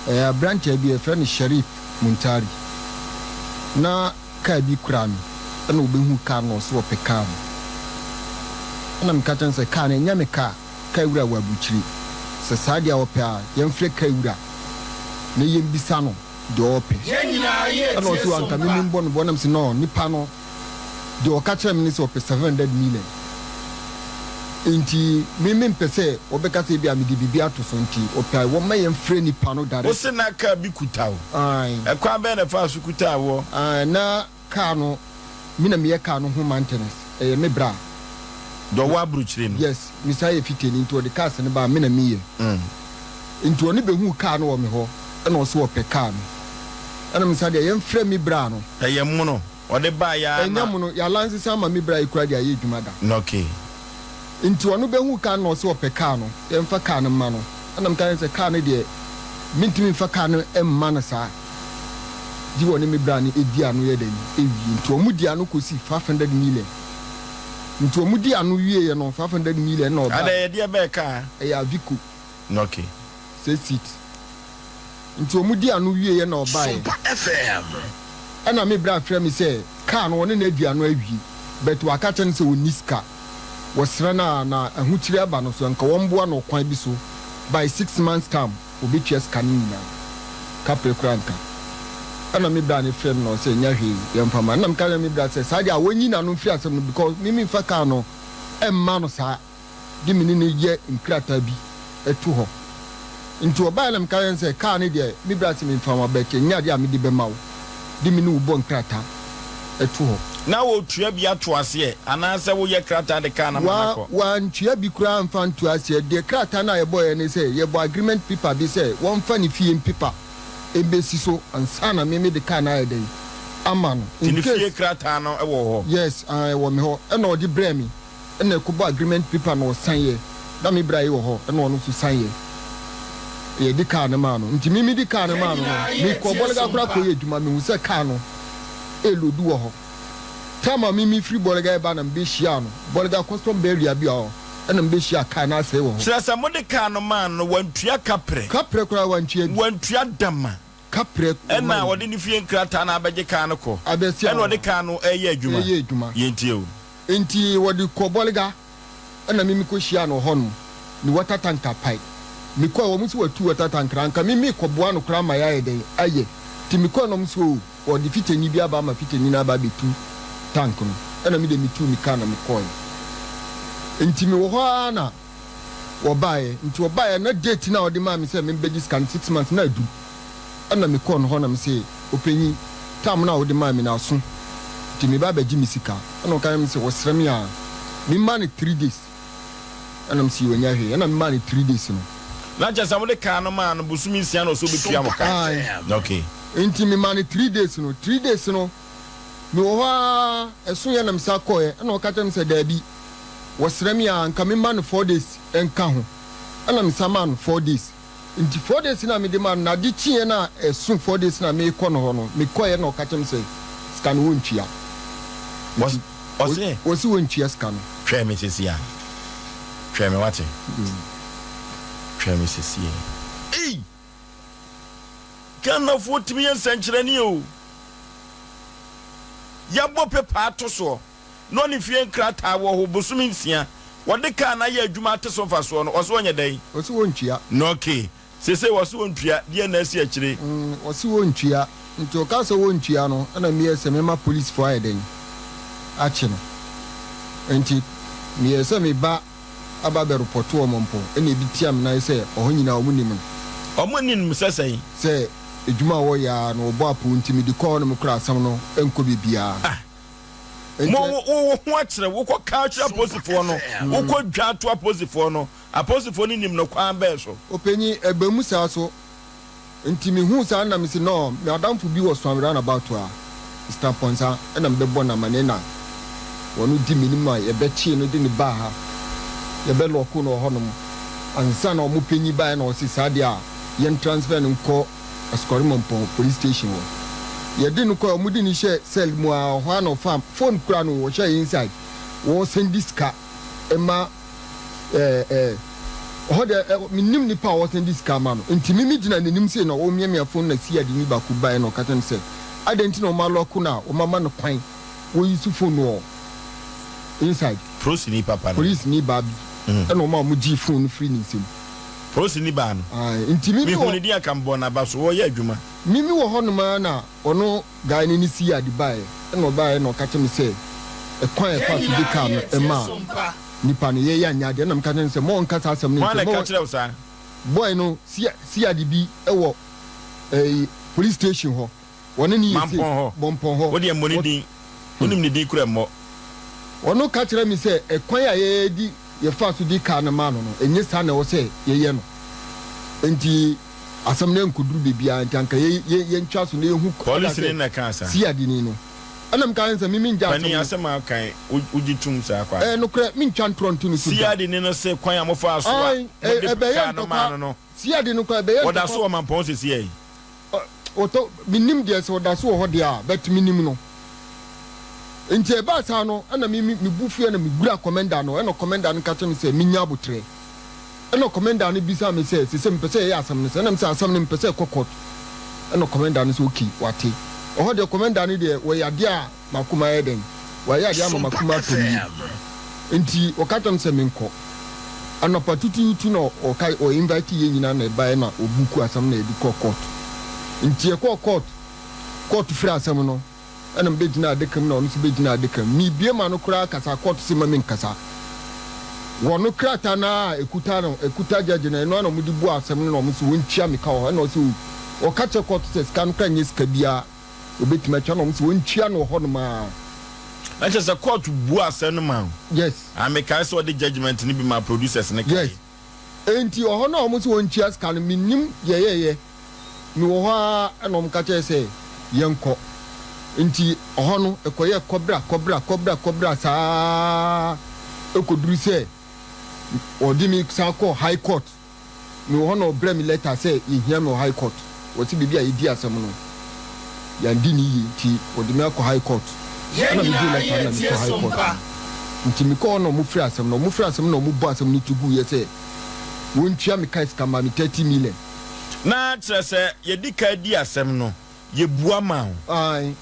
Ɛyɛ aberanteɛ bi yɛfrɛ no Sherif Muntari. Na kaa bi kura no ɛna ɔbɛhu kaa no na ɔse ɔpɛ kaa no. Ɛna meka kyerɛ no sɛ kaa no ɛnyɛ me kaa, kaa wura wɔ aburukyire. Sɛ saa deɛ a ɔpɛ a yɛmfrɛ kaa wura na yɛmbisa no deɛ ɔpɛ. Ɛna ɔse anka me membɔ no boɔ na mese no nipa no deɛ ɔka kyerɛɛ me ne sɛ ɔpɛ 700 million nti me mempɛ sɛ wɔbɛka sɛ ebia mede biribi ato so nti ɔpɛ a wɔmma yɛmfrɛ nipa no Wo direct. se na kaa bi kuta wo? Ae. Ɛkwan bɛn na ɛfaa so kutaa woɔ? Ae, na kaa no me na meyɛ kaa no ho maintenance, ɛyɛ me bra. Deɛ ɔwɔ aburokyire no? Yes, mesan yɛ fitani nti ɔde cars no baa me na meyɛ. Nti ɔno bɛhuu kaa no wɔ me hɔ ɛna ɔse ɔpɛ kaa no ɛna mesa deɛ yɛmfrɛ me bra no. Ɛyɛ mono. Ɔde baeɛ ara na. Ɛnyɛ mono, yɛalansesa ama me bra yi koraa de ayɛ adwuma da. Okay. Nti ɔno bɛhuu kaa no na ɔse ɔpɛ kaa no, yɛmfa kaa no mma no. Ɛna meka kyerɛɛ no sɛ kaa no deɛ mentumi mfa kaa no mma no saa, gye ɔne me bra no di ano yɛ dɛn wie. Nti wɔn dii ano kɔsii 500 million. Nti wɔn dii ano wieeɛ no 500 million na Ada ɔbaeɛ. ɛyɛ deɛ bɛɛ kaa? Ɛyɛ Avico. Okay. Sɛ seat. Nti wɔn dii ano wieeɛ na ɔbaeɛ. Sompa FM. Ɛna me bra frɛ me sɛ car no ɔne no adi ano awie but waka kyerɛ no sɛ ɔnni sika. Wɔsrɛ no a na ahokyire aba no so nka wɔmboa no ɔkwan bi so by 6 months time ɔbɛtua sika no nyinaa. Kaprɛ koraa nka. Ɛna me bra no frɛ me na ɔsɛ nyɛ hwee yɛmfa ma no. Ɛna meka kyerɛ me bra sɛ saa deɛ a wɔnyi n'ano mfiri asɛm no because me memfa car no mma no saa. de me ne no yɛ nkrataa bi to hɔ. Nti ɔbaeɛ na meka kyerɛɛ no sɛ, kaa no deɛ me bra se memfa mma but ɛnyɛ adeɛ a mede bɛma wo, de me ne wo bɔ nkrataa to hɔ. Na wotua bi ato aseɛ anaasɛ woyɛ krataa de kaa no ama no Wa, akɔ? wantua bi koraa amfa anto aseɛ. Deɛ krataa no a yɛbɔeɛ ne sɛ, yɛbɔ agreement paper bi sɛ wɔmfa ne fie mpepa mmɛsi so ansa na me mede kaa no ayɛ dɛn ama no Nti in ne fie case. krataa no wɔ hɔ? Yes, aah, ɛwɔ me hɔ. Ɛna ɔde brɛɛ me. Ɛna ɛkɔbɔ agreement paper na ɔsan yɛ na me bra yi wɔ hɔ ɛna ɔno nso san yɛ yɛde car no maa no nti me mede car no maa no no mekɔ Bɔlega koraa kɔyɛ adwuma mehu sɛ car no ɛlodu wɔ hɔ time a me mefiri Bɔlega ɛba na mebɛhyiaa no Bɔlega custom barrier bi wɔ hɔ ɛna mebɛhyiaa car no asɛe wɔ hɔ. Kyerɛ sɛ mode car no maa no no wantua kaprɛ. Kaprɛ koraa wantua bi. Wantua dama. Kaprɛ Ɛna ɔma ɔde yɛn. ne fie nkrataa no abɛgye car no kɔ. Abɛsia Ɛna wɔ ɔde hɔ. car no ɛreyɛ adwuma. Ɛreyɛ adwuma. Yɛntie o. Enti wɔde kɔɔ Bolga, ɛna me mekɔhyiaa no wɔ hɔnom, ne water tank apae. Mekɔe, wɔn se wɔatu water tank no, anka me merekɔboa no koraa ma yɛayɛ dɛn ayɛ. Nti mekɔe na wɔn se oo, wɔde fitani bi aba ama fitani no aba abɛtu tank no, ɛna me deɛ metuu me car na mekɔeɛ. Enti mewɔ hɔ ara na wɔbaeɛ, nti wɔbaeɛ na date no a wɔde maa me sɛ membɛgye sika no, 6 months, na adu. Ɛna mekɔɔ no hɔ na mese, Ɔpanyin, tam no a wode maa me no aso, nti meba abɛgye me sika. Ɛna ɔka kyerɛɛ me sɛ ɔsrɛ me a memma no 3 days. Ɛna mese ɔnyɛ hwee. Ɛna memaa no 3 days no. Na kyerɛ sɛ mode kaa no maa no bosome 6 na ɔsɛ ɔbɛtua mo ka? Ae. Okay. Nti memaa no 3 days no. 3 days no, mewɔ hɔ ara, ɛsoeɛ na mesan kɔeɛ. Ɛna ɔka kyerɛɛ me sɛ daabi, wɔsrɛ me a anka memma no 4 days nka ho. Ɛna mesan maa no 4 days. Nti 4 days no a mede maa no no, ade kyeeɛ no a ɛso 4 days no a merekɔ no hɔ no, mekɔeɛ na ɔka kyerɛɛ me sɛ sika no wɔntua. Nti Ɔse? Ɔse wɔntua sika no. Twɛn me sesie a. Twɛn me wate. Twɛn me sesie. Ei! Ghanafoɔ tumi yɛ nsɛnkyerɛnne o. Yɛabɔ paper ato soɔ. Na ɔne fie nkrataa wɔ hɔ bosome 6. Wɔde kaa no ayɛ adwuma ate so mfasoɔ no, ɔse ɔnyɛ dɛn? Ɔse wɔntua. Na okay, seesei wɔse ɔntua, deɛn na asi akyire? Mm, ɔse wɔntua. Nti ɔkaa sɛ wɔntua no, ɛna meyɛɛ sɛ mɛma polisfoɔ ayɛ dɛn? Akye no. Nti meyɛɛ sɛ meba aba abɛrepɔto wɔn mpo, ɛna ebi tia me nan sɛ ɔhɔ nyinaa wɔn nim no. Wɔn nim sɛ sɛn? Sɛ adwuma a wɔyɛ ara no wɔbɔ apoo nti mede kɔ hɔnom koraa asɛm no nkɔ baabiara. Ah, Mo wo wo ho akyerɛ wokɔ ka kyerɛ aposifoɔ no wokɔ dwa to aposifoɔ no aposifoɔ no nim no kwan bɛɛ so. Ɔpanyin, ɛba mu saa so nti me huu saa na me se nɔɔ me adamfo bi wɔ Suame round about a, Mister Amponsah ɛna me bɛbɔ no amaneɛ na wɔno di m'anim a yɛbɛ kyee no de no baa ha yɛbɛ lɔɔkoo no wɔ hɔ nom ansa na ɔmo panyin baeɛ na ɔse saa deɛ a yɛn transfer no nkɔ Asukɔre Mampɔn police station hɔ. Yɛde no kɔe, wɔde no hyɛɛ cell mu ara, ɔhɔ ara na ɔfaa phone kura no, wɔhyɛɛ inside, wɔresɛnde sika ma ɛɛ ɛɛ Ɔhɔ deɛ ɛ mennim nipa a ɔsan de sika ama no nti me me gyina n'anim sei na ɔremiamia phone na CID ni baako baeɛ na ɔka kyerɛ me sɛ adɛn nti na wɔn alɔko no a wɔn ama no kwan wɔ use phone no wɔ inside. Polisini papa no. Polisini baa bi ɛna wɔn a wɔn gyee phone no firi ne nsam. Polisini baa no. Ae nti me me Mehu wɔ. ne din a ka mebɔɔ n'aba so wɔreyɛ adwuma. Me me wɔ hɔ nom ara na ɔno guy no ne CID baeɛ ɛna ɔbaeɛ na ɔka kyerɛ me sɛ ɛkwan a ɛfaa so de car no ɛmaa. Nipa no yɛyɛ anyɛ adeɛ ɛna meka kyerɛ no sɛ mɔ nka saa asɛm no Hwan na nkyerɛ ɛka mɔ kyerɛ wo saa? Boy no si si ade bi wɔ ɛyi police station hɔ wɔne no yɛ Mampɔn safe hɔ. Bɔmpɔn hɔ Wo deɛ mmɔ ne wɔ din. Wonim ne din kura mmɔ. Ɔno ka kyerɛ me sɛ ɛkwan a yɛdi yɛfaa so di car no maa no no ɛnyɛ saa na ɛwɔ sɛ yɛyɛ no nti asɛm no ɛnkɔduru baabiara nti anka yɛ yɛ yɛntwa so na yɛhu Polisini anaasɛ no na ɛkaa saa. si ade ni no. Ɛna meka ne sɛ, Me mengya asɛm Panin, no. asɛm a woka yi, wo, wogye tom saa kwa? Ɛyɛ nokorɛ, mentwa ntorɔ nto ne so da. Siadeni no se kwan a mofaa so a Ae, mode ɛbɛyɛ kaa no maa ntɔkwa. no no, Siade no koraa, ɛbɛyɛ wɔda so ntɔkwa. wɔ Mampɔn seesei yi? Ɔ, wɔtɔ, mennim deɛ, sɛ ɔda so wɔ hɔ deɛ a, but menim no. Nti ɛbaa saa no, ɛna me, me, me bo fuiɛ na mewuraa kɔmɛnda no, ɛna kɔmɛnda no ka kyerɛɛ me sɛ mennya aboterɛ. Ɛna kɔmɛnda no bisaa me sɛ, sese mepɛ sɛ yɛyɛ asɛm no sɛn? Ɛna mese asɛm no mepɛ sɛ ɛkɔ court. Ɛna kɔmɛnda no sɛ okay, wate. Ɛhɔ deɛ kɔmɛnda no deɛ wɔyɛ adeɛ a m'akoma ayɛ dɛn? Wayɛ adeɛ ama m'akoma atɔ me yam. Nti ɔka kyerɛɛ me sɛ menkɔ. Anɔpa tutuutu na ɔka ɔ invite yɛn nyinaa na ɛbaeɛ na ɔbuku asɛm no na yɛde kɔɔ court. Nti yɛkɔɔ court, court firi asɛm no. Ɛna mebɛgyinaa adaka mu na ɔno nso bɛgyinaa adaka mu. Mebue m'ano koraa kasa a, kɔɔto se mma menkasa. Wɔn krataa no ara a ɛkuta no, ɛkuta gyɛgye no, ɛno ara na wɔde bua asɛm no na wɔn se wɔntua me ka wɔ hɔ. Ɛna ɔse o, ɔka kyerɛ kɔɔto sɛ sika no koraa nyɛ sika biara a wɔbɛtumi atua na wɔn se wɔntua no wɔ hɔnom ara. Na kyerɛ sɛ kɔɔto bua asɛm no maa wo? Yes. Ah, mekae sɛ ɔde judgement no bi maa producers no kae. Yes. Enti ɔhɔ no a wɔn se wɔntua sika no, mennim deɛ ɛyɛeɛ. Mewɔ hɔ ara na wɔka kyerɛɛ sɛ yɛnkɔ. Enti ɔhɔ no, ɛkɔyɛɛ kɔbra, kɔbra, kɔbra, kɔbra saa ara kɔduru sɛ wɔde me san kɔɔ High Court. Mewɔ hɔ na wɔbrɛɛ me lɛta sɛ yɛhia me wɔ High Court. Wɔse baabi a yɛdi asɛm no, yɛandi no yie nti wɔde me akɔ High Court. Ɛna megyee lɛta no na mekɔɔ High Court no. Nti mekɔɔ hɔ na wɔfrɛɛ asɛm no. Wɔfrɛɛ asɛm no na wɔbɔɔ asɛm no to guiɛ sɛ wɔntua me ka sika mma me, 30 million. Na kyerɛ sɛ yɛdi kan di asɛm no, yɛbua ma wo.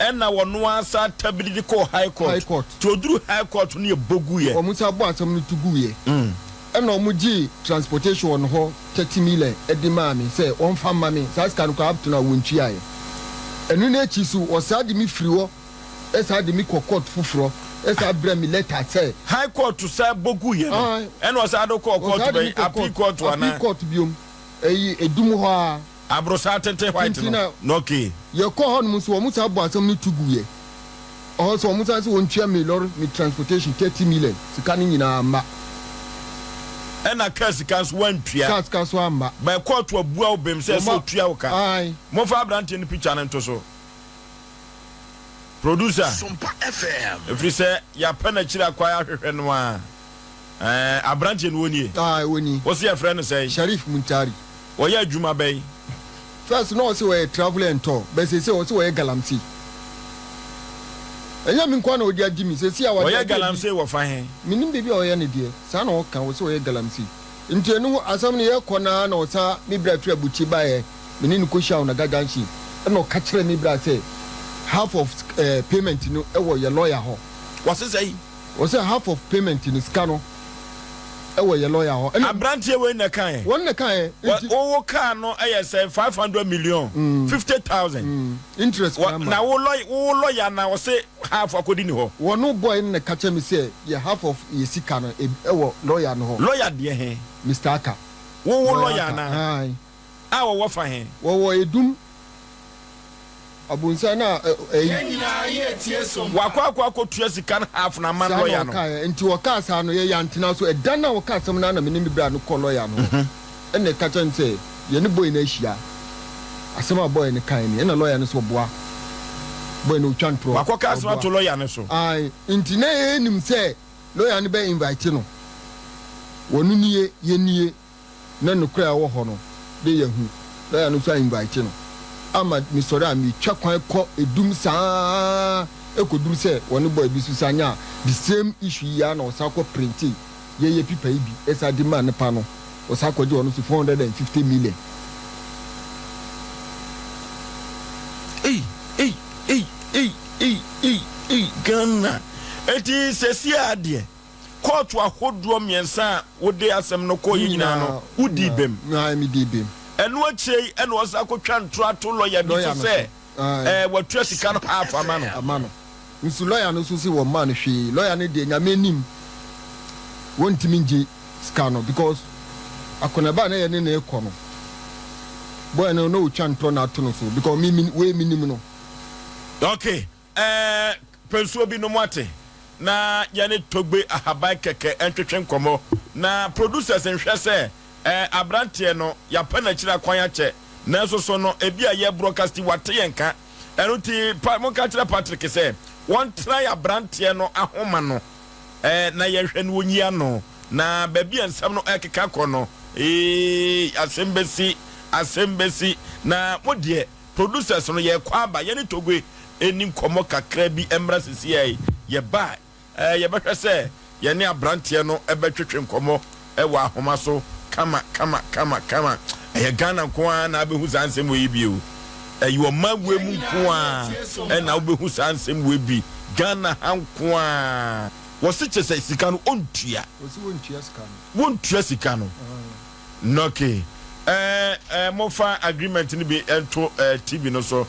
Ɛna wɔno ara san tabiri de kɔɔ High Court. High Court. Nti ɔduru High Court no yɛbɔ guiɛ. Wɔn san bɔɔ asɛm no to guiɛ. Ɛna wɔn gyee transportation wɔ no hɔ 30 million de maa me sɛ wɔnfa mma me. Saa sika no koraa up to now wɔntuaeɛ. Ɛno no akyi nso wɔsan de me firi hɔ san de me kɔ court foforɔ san brɛ me letter sɛ. High Court san bɔ guiɛ no, ɛna wɔsan de wo kɔɔ court Wɔsan de me bɛn? kɔ Appeal court, Court anaa? Appeal Court biom. Eyi edum hɔ ara. Aborosaa tenten white Tenten no a. na okay. Yɛkɔɔ hɔ nom nso wɔn san bɔɔ asɛm no to guiɛ. Ɔhɔ nso wɔn san se wɔn tua me lɔre me transportation 30 million sika no nyinaa amma. Ɛna car sika nso wantua. Car sika nso amma. But kɔɔto abua wo bem sɛ Wɔn ɛsɛ a otua wo ka. Ae. Momfa abranteɛ no picture no nto so. Producer. Sompa FM. Ɛfiri sɛ yɛapɛ n'akyiri akwan ahwehwɛ no a. Ɛɛ, aberanteɛ no wɔnie? Ae, wɔnie. Wo se yɛfrɛ no sɛn? Sharif Muntari. Ɔyɛ adwuma bɛn? First na ɔse ɔyɛ traveller and tour, but seesei ɔse ɔyɛ galamsey. Ɛnyɛ me nkoa na ɔde agye me, seesei a wade Ɔyɛ agye obi. galamsey wɔ fa he? Mennim baabi a ɔyɛ no deɛ, saa na ɔka, ɔse ɔyɛ galamsey. Nti ɛno ho asɛm no yɛkɔ no ara na ɔsan me bra firi Abotire baeɛ, me ne no kɔhyiaa wɔ Naga Junction, ɛna ɔka kyerɛɛ me bra sɛ half of eh, payment no wɔ yɛ lawyer hɔ. Wɔse sɛn? Wɔsɛ half of payment no sika no ɛwɔ yɛ lawyer hɔ ɛna. Abranteɛ wei na ɛkaeɛ. Wɔn na ɛkaeɛ nti. Wo wo car no ɛyɛ sɛn 500 million 50,000. Interest koraa ma. Na wo lawyer wo lawyer na ɔse half akɔdi ne hɔ. Wɔn boy no na ɛka kyerɛ me sɛ yɛ half of yɛ sika no ɛwɔ lawyer no hɔ. Lawyer deɛ he? Mister Aka. Wo wo Lawyer lawyer Aka anaa? ae. A wɔwɔ fa he? Wɔwɔ Edum. Abonsan no a ɛyi. Yɛn nyinaa yɛ tie so mpa. Wakɔ akɔ akɔtua sika no half no ama Saa na lɔya no. ɔkaeɛ. Nti ɔkaa saa no, yɛyɛ antena so. Ɛda no a ɔkaa asɛm no ara na me ne me bra no kɔɔ lɔya no hɔ. Ɛna ɛka kyerɛɛ no sɛ yɛne boy no ahyia. Asɛm a boy no kaeɛ nie. Ɛna lɔya no sɛ ɔboa. Boy no ɔtwa ntorɔ. Wakɔka asɛm Ɔboa. ato lɔya no so. Ae. Nti na yɛnim sɛ lɔya no bɛ invite no. Wɔno nie, yɛnie. na nokorɛ a ɛwɔ hɔ no de yɛahu. Lɔya no nso a invite no ama mesɔre a metwa kwan kɔ edum saa kɔduru sɛ wɔne boy bi nso san nyaa the same issue yi ara na ɔsan kɔ printe yɛyɛ pipa yi bi san de maa nipa no. Ɔsan kɔgye ɔno nso 450 million. Ei ei ei ei ei ei ei Ghana. Enti seesei ara deɛ kɔɔto ahodoɔ mmiɛnsa a wode asɛm no kɔeɛ nyinaa no wodii bem? Ae medii bem. Ɛno akyire yi ɛna ɔsan kɔtwa ntorɔ ato lɔya bi so sɛ ɛɛ watua sika no half ama no. Ama no. Nso lɔya no nso se wɔmmaa no hwee. Lɔya no deɛ Nyame anim wɔntumi ngye sika no because akɔnaba a na yɛne no rekɔ no boy no na ɔtwa ntorɔ na ato no so because me me wei menim no. Ok eh pɛ nsuo bi nom ate na yɛne Togbe Ahaban kɛkɛ ntwetwe nkɔmmɔ na producers nhwɛ sɛ eh abranteɛ no yɛapɛ n'akyiri akwan akyɛ nanso so no ebia yɛ broadcast yi wate yɛn nka ɛno nti pa monka nkyerɛ Patrick sɛ wɔntrae abranteɛ no ahoma no eh na yɛnhwɛ no wɔnyi ano na baabi a nsɛm no ɛkeka kɔ no eeii asɛm bɛsi asɛm bɛsi na mo deɛ producers no yɛkɔ aba yɛne Togbe ɛni nkɔmmɔ kakra bi mmra sisiɛ yɛba a eh yɛbɛhwɛ sɛ yɛne abranteɛ no bɛtwetwe nkɔmmɔ wɔ ahoma so kama kama kama kama ɛyɛ Ghana nko ara na abɛhu saa nsɛm wei bi o ɛyɛ ɔman wei mu nko ara ɛna wobɛhu saa nsɛm wei bi Ghana ha nko ara wɔse kyɛ sɛ sika no ɔntua Wɔse wɔntua sika no. Wɔntua sika no. Nɔke ɛɛ ɛɛ mofa agreement no bi nto ɛɛ TV no so.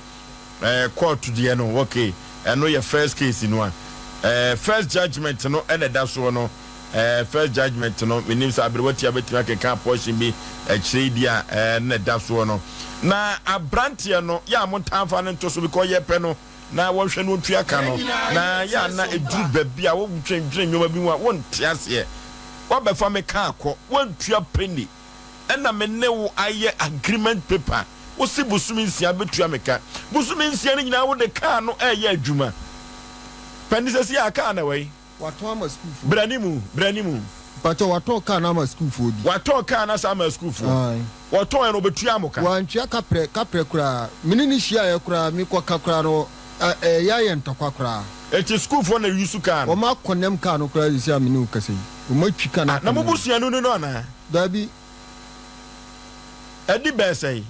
Ɛɛ court deɛ no ok ɛno yɛ first case no a ɛɛ first judgement no ɛna ɛda soɔ no ɛɛ first judgement no menim sɛ aberewatia bɛtumi akeka portion bi akyire yi deɛ a ɛɛ na ɛda soɔ no na abranteɛ no yɛ a montaa mfa no nto so because yɛpɛ no na wɔnhwɛ no ɔntua ka no na yɛ a na ɛduru baabi a wodwendwene nneɛma bi ho a wonte aseɛ woabɛfa me kaa kɔ woantua penny ɛna me ne wo ayɛ agreement paper, wo se bosome nsia bɛtua me ka, bosome nsia no nyinaa wode kaa no ɛɛyɛ adwuma, Pɛni sɛsi a kaa no ɛwɔ he? Watɔn ama sukuufoɔ bi. Bra ne mu, bra ne mu. Mpakyɛw watɔn kaa no ama sukuufoɔ bi. Watɔn kaa no asa ama sukuufoɔ. Ae. Wɔtɔn no ɔbɛtua mo ka? Wantua kaprɛ, kaprɛ koraa. Me ne no hyiaeɛ koraa, me kɔ ka koraa no, ɛ, ɛɛyɛ ayɛ ntɔkwa koraa. Enti sukuufoɔ na use kaa no? Wɔn akɔnɛm kaa no koraa sɛsi a me ne wo kasa yi. Wɔn atwi kaa no Ah, na mo akɔnɛm. busuani no no anaa? Dabi. Ɛdi bɛɛ sɛn?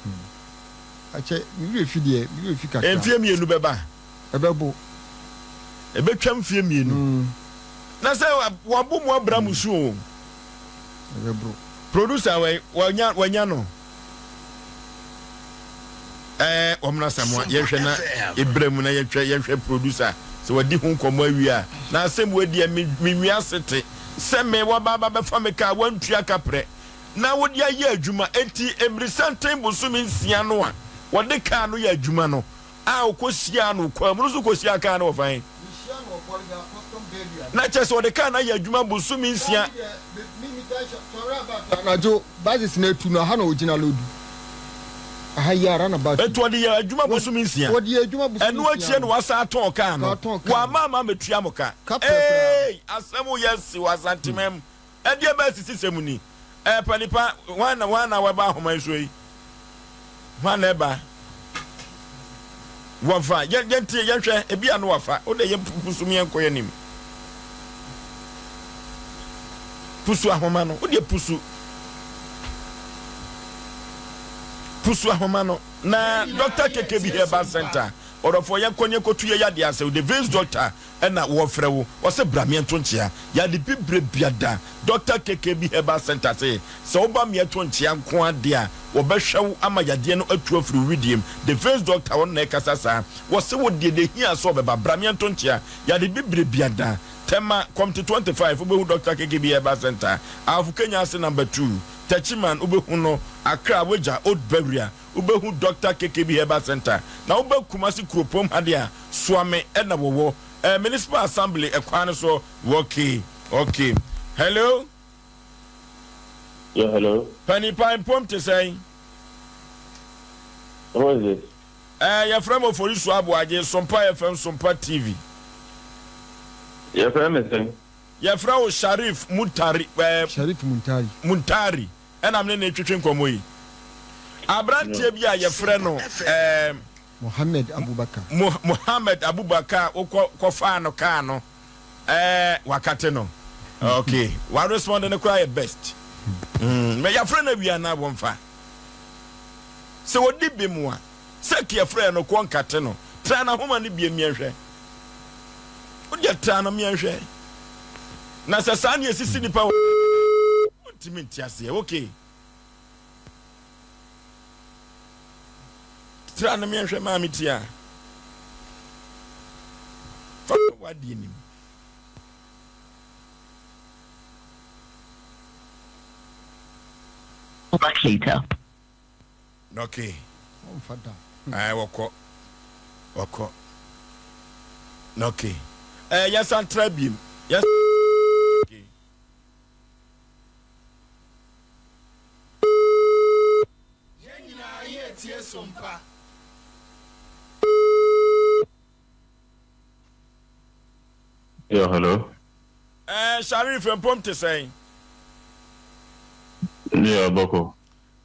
Hmm. Akyɛ, me werɛ fi deɛ, me werɛ fi kakra. Mfie mmienu bɛba. Ɛbɛbo. Ɛbɛtwa mfie mmienu. Mm. Na sɛ wabo mu abra mu su o. Ɛbɛboro. Producer wɛ, wanya, wanya no. Ɛɛ wɔn na Samoa yɛnhwɛ na ebere mu na yɛhwɛ yɛnhwɛ producer sɛ wadi ho nkɔmɔ awie a na asɛm wei deɛ me me nwi ase te sɛ me waba aba bɛfa me kaa wantua kaprɛ na wode ayɛ adwuma enti mmirisanten bosome nsia no a wɔde kaa no yɛ adwuma no a ɔkɔhyiaa no kwan mu no nso kɔhyiaa kaa no wɔ fan. Na kyerɛ sɛ ɔde kaa no ayɛ adwuma bosome nsia. Anadwo buses no atu no aha na ɔgyina lodu. Aha yi ara na bus. Enti ɔde yɛ adwuma bosome nsia. Ɔde yɛ adwuma bosome nsia. Ɛno akyire na wasan atɔn kaa no. Wamma amma ammɛtua mo ka. Eei asɛm yɛ si wɔ Asanteman mu. Ɛdeɛ bɛn asisisɛm ni? Ɛɛ panipa, hwan na hwan na waba ahoma yi so yi? Hwan na ɛba? Wɔfa, yɛn yɛntie, yɛnhwɛ, ebi a no wafa. Wo deɛ yɛn pusu mu yɛnkɔ yɛn anim. Pusu ahoma no, wo deɛ pusu. Pusu ahoma no. Na Dr. KKB Herbal Center, ɔdɔfoɔ yɛnkɔ ne yɛnkɔtu yɛ yadeɛ ase. The Veins Doctor ɛna wɔfrɛ wo wɔse bra meɛnto nkyea yade bibire biada Doctor KKB Herbal Centre se sɛ woba meɛto nkyea nko ara deɛ a wɔbɛhwɛ wo ama yadeɛ no atu afiri wo wedeɛ mu The Face Doctor ɔno na ɛkasa saa wɔse wo deɛ deɛ ɛhia sɛ ɔbɛba bra meɛnto nkyea yade bibire biada Tema Comte 25 wobɛhu Doctor KKB Herbal Centre Ahafo Kenya ase Number 2 Techiman wobɛhu no Accra Wagya Old Bawria Wobɛhu Dɔkta KKB Herbal Centre na woba Kumasi kuropɔn mu ha deɛ a, Suame na wɔwɔ. Ɛɛ Municipal Assembly kwan no so. Okay, okay. Hello? Yeah, hello. Panin pa, mpom te sɛn? Who is this? Ɛɛ yɛfrɛ me Oforisuo Aboagye, Sompa FM, Sompa TV. Yɛfrɛ me sɛn? Yɛfrɛ wo Sharif Mutari, ɛɛ. Sharif Muntari. Muntari. Ɛna me ne no retwetwe nkɔmmɔ yi. Aberanteɛ bi a yɛfrɛ no ɛɛm. Mohammed Abubakar. Mo, Mohammed Abubakar a wokɔ kɔfaa no kaa no, ɛɛ wakate no. Okay, wa respond no koraa yɛ best. Mm, mɛ yɛafrɛ no awia na wɔmfa. Sɛ wɔdi bem a, sɛ yɛfrɛ no kɔ nkate no, tra n'ahoma no bie mmiɛnhwɛ. Wodeɛ tra no mmiɛnhwɛ. Na sɛ saa ne ɛsisi nipa wɔ wontumi nte aseɛ. Okay. Tra no mmiɛnhwɛ maame tia. Fa w'adeɛ nim. Back later. Okay. Ɔmfa da. Ɛɛ wɔkɔ. Wɔkɔ. Okay. Ɛɛ yɛsan tra biem. Yɛn. Okay. Yɛn nyinaa yɛretie Sompa. Yeah, hello. Ɛɛ Sharif mpom te sɛn? Yeah, bɔkɔ.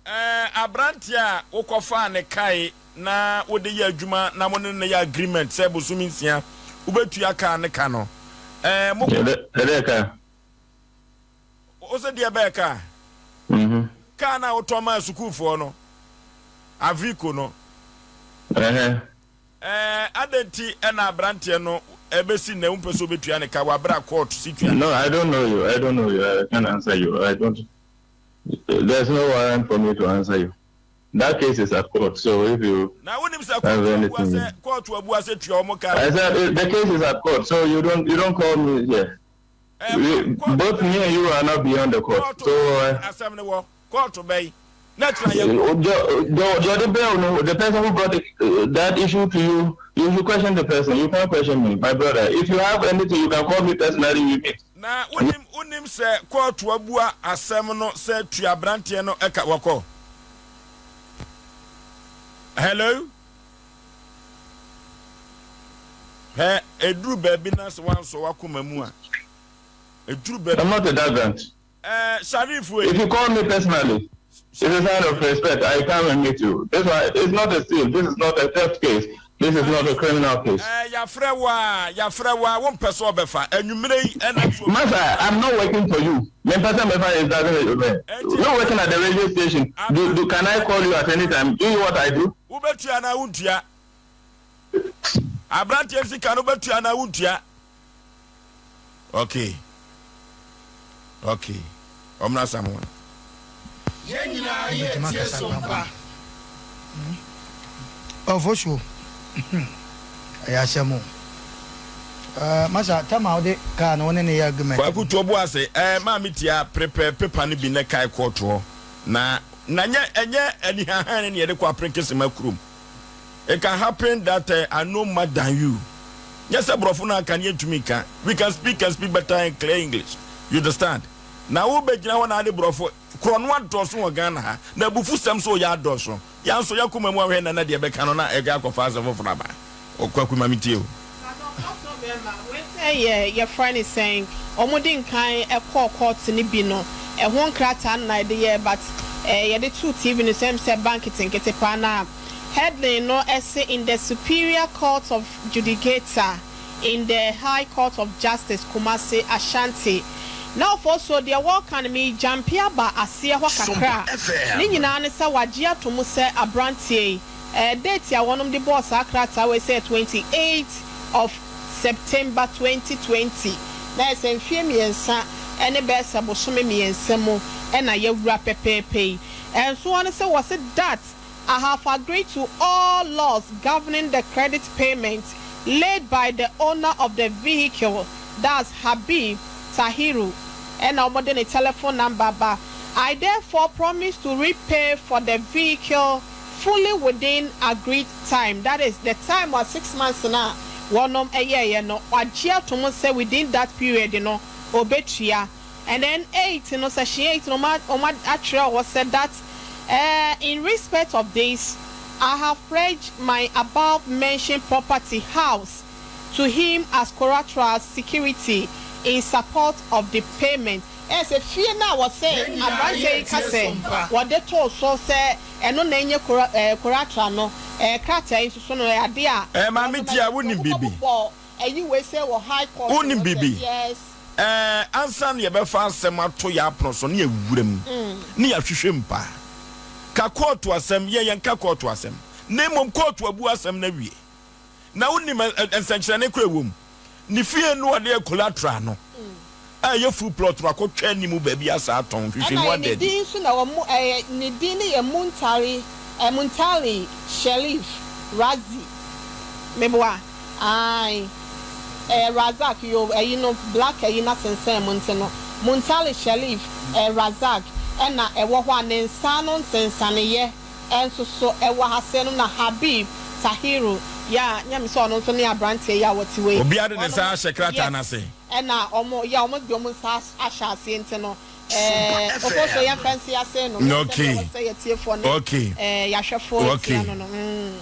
Ɛɛ aberanteɛ a wokɔfaa ne kae na wode yɛ adwuma na mo ne no yɛ agreement sɛ bosome nsia wobɛtua kaa ne ka no. Ɛɛ mo. Ɛdɛ ka. Wo sɛ deɛ bɛyɛ kaa? Mhm. Kaa no a wotɔn maa sukuufoɔ no, Avrico no. Ɛhɛ. Ɛɛ adɛn nti na aberanteɛ no ɛbɛsi nnɛ wompɛ sɛ wobɛtua ne ka wɔ aberɛ a court si tua? No, I don't know you. I don't know you. I can't answer you. I don't. There's no warrant for me to answer you. That case is at court. So if you Na wonim sɛ have court abua anything, sɛ court abua sɛ tua wɔn ka. I said eh, the case is at court. So you don't you don't call me here. Ɛɛ We, court both me bɛyi and you are not beyond the court. court So bɛyi uh, asɛm no wɔ court bɛyi na kyerɛ yɛ kɔ. The, the, the bill, no, the person who brought the, uh, that issue to you, you should question the person. You can't question me, my brother. If you have anything, you can call me personally. We meet. Na wonim wonim sɛ kɔɔto abua asɛm no sɛ tua aberanteɛ no ɛka wɔkɔ. Hello. Hɛ eduru baabi na sɛ wansɔ wakoma mu a eduru baabi. I'm not a vagrant. Ɛɛ Sharif wei. If you call me personally, it's a sign of respect. I come and meet you. This one, it's not a steal. This is not a theft case. This is not a criminal case. Ɛɛ yafrɛ wo a yafrɛ wo a wompɛ sɛ ɔbɛfa anwummerɛ yi ɛna nso. Masa, I'm not working for you. Me person, me person is doesn't. Enti You're working at the radio station. Do, do, can I call you at any time? Do you what I do? Wobɛtua anaa wontua? Aberanteɛ sika no wobɛtua anaa wontua? Okay. Okay. Ɔmmra Samoa. Yɛn nyinaa yɛ Wobɛtumi tie akasa som koraa pa. mpo. Ɔfo so ɛyɛ asɛm o. Ɛɛ masa tam a wode kaa no wo ne ne yɛ agreement Kwaku no. to bo ase ɛɛ maame tia prepare paper no bi na kae kɔɔto hɔ na na nyɛ ɛnyɛ anihahan ne yɛde kɔ aprenkesema kurom. It can happen that uh, I know more than you. Nyɛ sɛ borɔfo no aka ne yɛntumi nka. We can speak and speak better and clear English. You understand? Na wo bɛgyina hɔ na ade borɔfo korɔ no adɔɔso wɔ Ghana ha. Na abufu sɛm so yɛ adɔɔso. Yɛn nso yɛkoma mu ahwɛ nana deɛ bɛka no na ɛka akɔfa asɛm foforɔ aba. Ɔkwaku ma metie o. Adɔfoɔ bɛrima, wei sɛ yɛ yɛfrɛ no sɛn, wɔn di nkan kɔɔ court no bi no, ɛho nkrataa no na yɛde yɛɛ but eh, yɛde too TV no so ɛm sɛ ba nketenkete paa na headline no ɛse in the Superior Court of Judicature in the High Court of Justice Kumasi Ashanti. Na ɔfoɔ so deɛ wɔreka no me jumpe aba aseɛ hɔ kakra a, ne nyinaa ne sɛ wagye ato mu sɛ abranteɛ yi Eh, date a wɔnom de bɔɔ saa krataa wei sɛ 28 of September 2020, na ayɛ sɛ mfeɛ mmiɛnsa ne bɛyɛ sɛ bosome mmiɛnsa mu na yɛawura pɛpɛɛpɛ yi. Ɛnso ne sɛ wɔse that I have agreed to all laws governing the credit payment laid by the owner of the vehicle, that's Habib Tahiru, ɛna wɔde ne telephone number ba. I therefore promise to repay for the vehicle fully within agreed time, that is the time a 6 months no a wɔnom ɛyɛɛyɛ no wagye ato mu sɛ within that period no obetua. And then eight no, section 8 no, ɔmo ɔmo atwerɛ hɔ sɛ that in respect of this I have pledged my above mentioned property house to him as collateral security in support of the payment. Ɛyɛ sɛ fie no a wɔsɛ Yɛn nyinaa aberanteɛ yi yɛ ka tie sɛ som pa. wɔde too so sɛ ɛno na ɛnyɛ kora ɛɛ collateral no, ɛɛ krataa yi nso so no ɛyɛ adeɛ a Ɛɛ maame wɔnom tia ɛde wonim wɔn biribi. bɔbɔ ɛyi wei sɛ wɔ high court Wonim no sɛ biribi. yes. Ɛɛ, ansa na yɛbɛfa asɛm ato yɛn apono so ne yɛawura mu ne yɛahwehwɛ mu paa. Ka kɔɔto asɛm, yɛn yɛnka kɔɔto asɛm, na mmom kɔɔto abu asɛm no awie. Na wonim nsɛnkyerɛnne koro a ɛwɔ mu? Ne fie no a ɔde yɛ collateral no a ɛyɛ full plot no akɔtwa anim baabi asa atɔn, nhwehwɛmu Ɛna ada ne adi. din nso na wɔn ɛyɛ ne din no yɛ Muntari ɛ Muntari Sherif Razi meboa ae ɛyɛ Razak yoo ɛyi no black ɛyi no asensɛn mu nti no Muntari Sherif ɛ Razak ɛna ɛwɔ hɔ a ne nsa ano nsensaneyɛ nso so ɛwɔ ha sɛɛ no na Habib Tahiru yɛ a nyɛ me sɛ ɔno nso ne abranteɛ yi a wɔte hɔ yi Obiara de ne wɔnom nsa ahyɛ krataa no yes ase. ɛna wɔn yɛ wɔn de wɔn nsa ahyɛ aseɛ nti no ɛɛ Ofosuo yɛn fa nsi ase no yɛn sɛdeɛ Okay. ɛwɔ sɛ yɛtiefoɔ ne Okay. ɛɛ yɛahwɛfoɔ Okay. tia no no mm.